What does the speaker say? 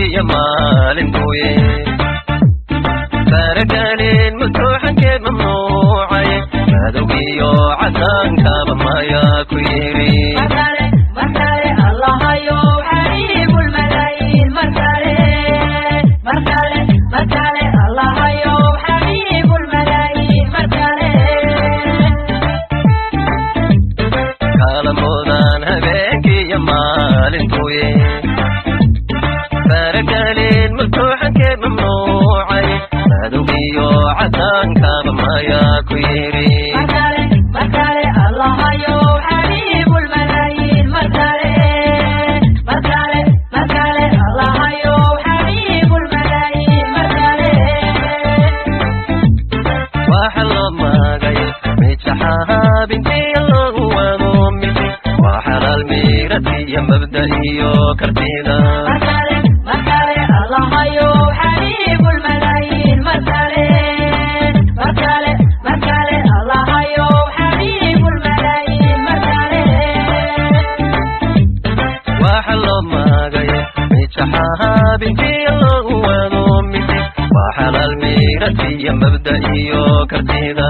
Habeenkiiyo maalintuye faragelin mutuuxankee mamnuucay, madowgiyo cadaankaba mayaa ku yidhi. Markale Allahayow xabiibul malaayiin, markale markale markale Allahayow xabiibul malaayiin, markale. Kala mudan habeenkiiyo maalintuye faragelin mutuuxankee mamnuucay, madowgiyo cadaankaba mayaa ku yidhi. Markale markale Allahayow xabiibul malaayiin, markale markale markale Allahayow xabiibul malaayiin, markale. Waxa loo maagay mijaxaabintii loogu wado misi waa xalaal miiratiyo mabda iyo kartida. Markale markale Allahayow xabiibul malaayiin, markale markale markale Allahayow xabiibul malaayiin, markale. Waxa loo maagay mijaxaabintii loogu wado misi waa xalaal miiratiyo mabda iyo kartida.